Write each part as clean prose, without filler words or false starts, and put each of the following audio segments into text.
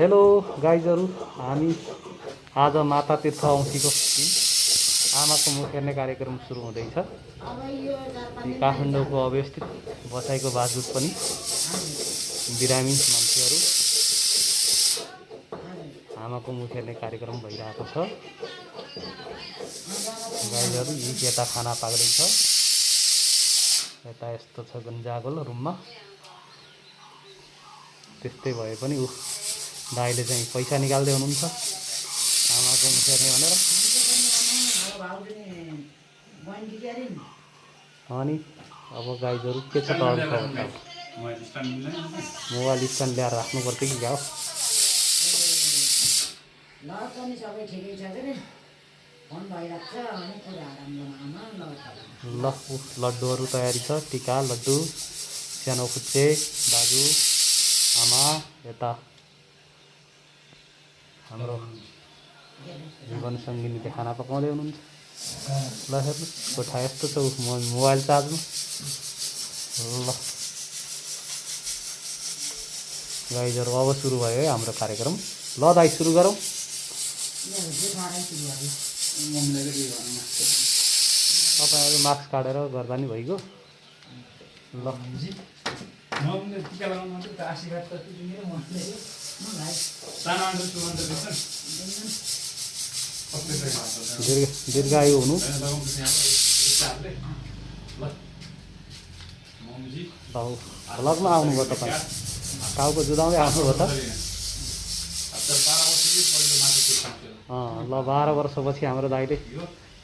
Hello गाइजहरू, हामी आज माता तीर्थ औँसीको दिन आमाको मुख हेर्ने कार्यक्रम सुरु हुँदैछ। काठमाडौँको अवस्थित बसाइको बाजुद पनि बिरामी मान्छेहरू आमाको मुख हेर्ने कार्यक्रम भइरहेको छ। गाइजहरू यी यता खाना पाक्दैछ, यता यस्तो छ गन्जागोल रुममा। त्यस्तै भए पनि दाइले चाहिँ पैसा निकाल्दै हुनुहुन्छ आमाको मुख हेर्ने भनेर। अनि अब गाइजहरू के छ त अरू खबर? मोबाइल स्ट्यान्ड ल्याएर राख्नु पर्थ्यो कि क्या हो? ल लड्डुहरू तयारी छ, टिका लड्डु, सानो खुच्चे, दाजु आमा, यता हाम्रो जीवन सङ्गिनीले खाना पकाउँदै हुनुहुन्छ। ल हेर्नु कोठा यस्तो छ, मोबाइल चार्जमा। ल गाइजहरू अब सुरु भयो है हाम्रो कार्यक्रम। ल दाइ सुरु गरौँ। तपाईँहरू मास्क काटेर गर्दा नि भइगयो। ल दीर्घायु हुनु। भ्लगमा आउनुभयो तपाईँ, टाउको जुदाउँदै आउनुभयो त। ल 12 वर्षपछि हाम्रो दाइले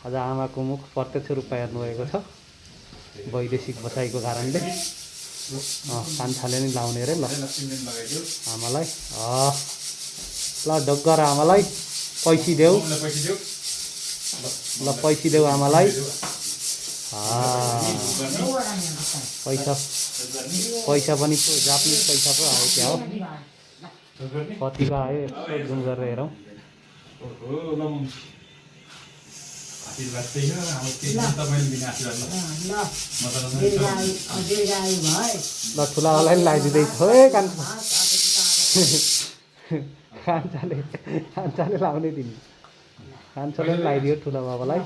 आज आमाको मुख प्रत्यक्ष रूपमा हेर्नुभएको छ वैदेशिक बसाइको कारणले। कान्छाले नै लाउने रे। ल आमालाई ल डगर आमालाई पैसी देऊ। ल पैसी देऊ आमालाई। पैसा पनि जापानिज पैसा पो आयो क्या हो? कतिको आयो यसो जुम गरेर हेरौँ। ल ठुलावालाई पनि लगाइदिँदैछ है कान्छाले लाउने तिमी। कान्छाले पनि लगाइदियो ठुला बाबालाई।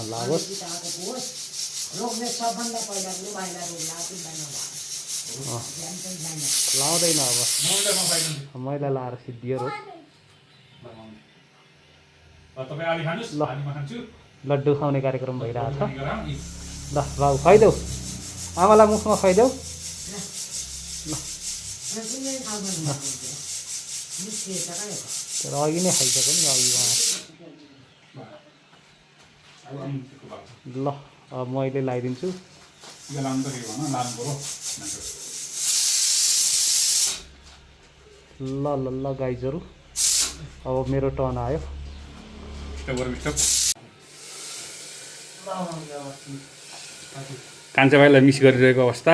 लागोस्। लाउँदैन अब, मैला लाएर सिद्धियो रोग। ल लड्डु खुवाउने कार्यक्रम भइरहेछ। ल बाबु खुवाइदेऊ, आमालाई मुखमा खुवाइदेऊ। तर अघि नै खाइसक्यो नि अघि। ल अब मैले लगाइदिन्छु। ल ल ल गाइजहरू, अब मेरो टर्न आयो। कान्छा भाइलाई मिस गरिरहेको अवस्था।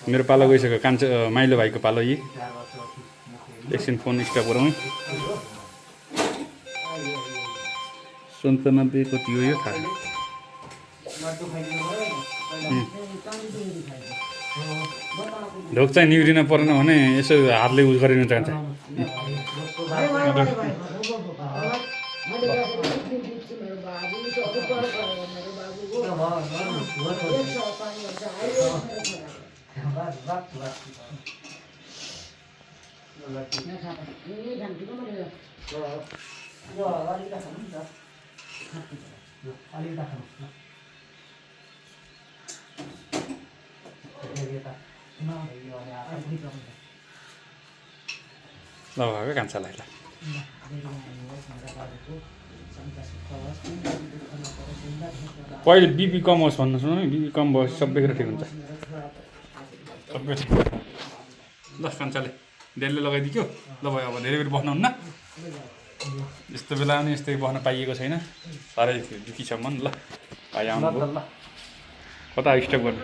मेरो पालो गइसक्यो, कान्छा माइलो भाइको पालो। यी एकछिन फोन स्टप गरौँ है। 97 कति हो यो थाहा छैन। ढोक चाहिँ निहुरिन परेन भने यसो हातले उस गरिन चाहन्छ। ल भएको कान्छालाई ल पहिले बिपी कम होस् भन्नुहोस् न। बिपी कम भएपछि सबै कुरा ठिक हुन्छ। सबै ठिक। ल कान्छाले डेलले लगाइदियो। ल भयो, अब धेरै बेर बस्नुहुन्न। यस्तो बेला पनि यस्तै बस्न पाइएको छैन। साह्रै दुखीसम्म। ल भाइ आउनुभयो। कता स्टप गर्नु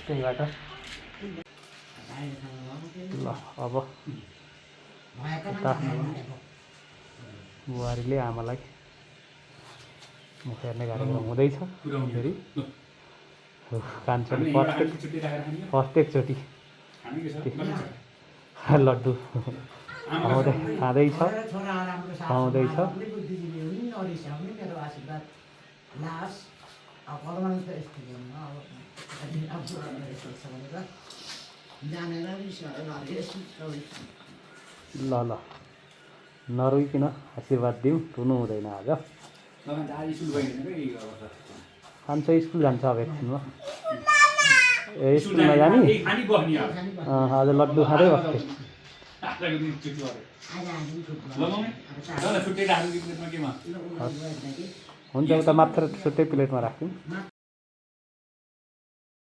त्यहीबाट। ल अब बुहारीले आमालाई मुख हेर्ने कार्यक्रम हुँदैछ फेरि। कान्छाले फर्स्ट एकचोटि लड्डु खाँदैछ छोरा राम्रो खुवाउँदैछ। बुद्धिजीवी हुने नरिसाउने मेरो आशीर्वाद लास अब परमाणु त यस्तो गर्नु अब यस्तो छ भनेर जानेर ल ल नरोइकन आशीर्वाद दिउँ, रुनु हुँदैन आज। खान्छ स्कुल जान्छ अब एकछिनमा। ए स्कुल नजाने आज लड्डु खाँदै बस्थेँ। हुन्छ उता मात्र छुट्टै प्लेटमा राख्यौँ।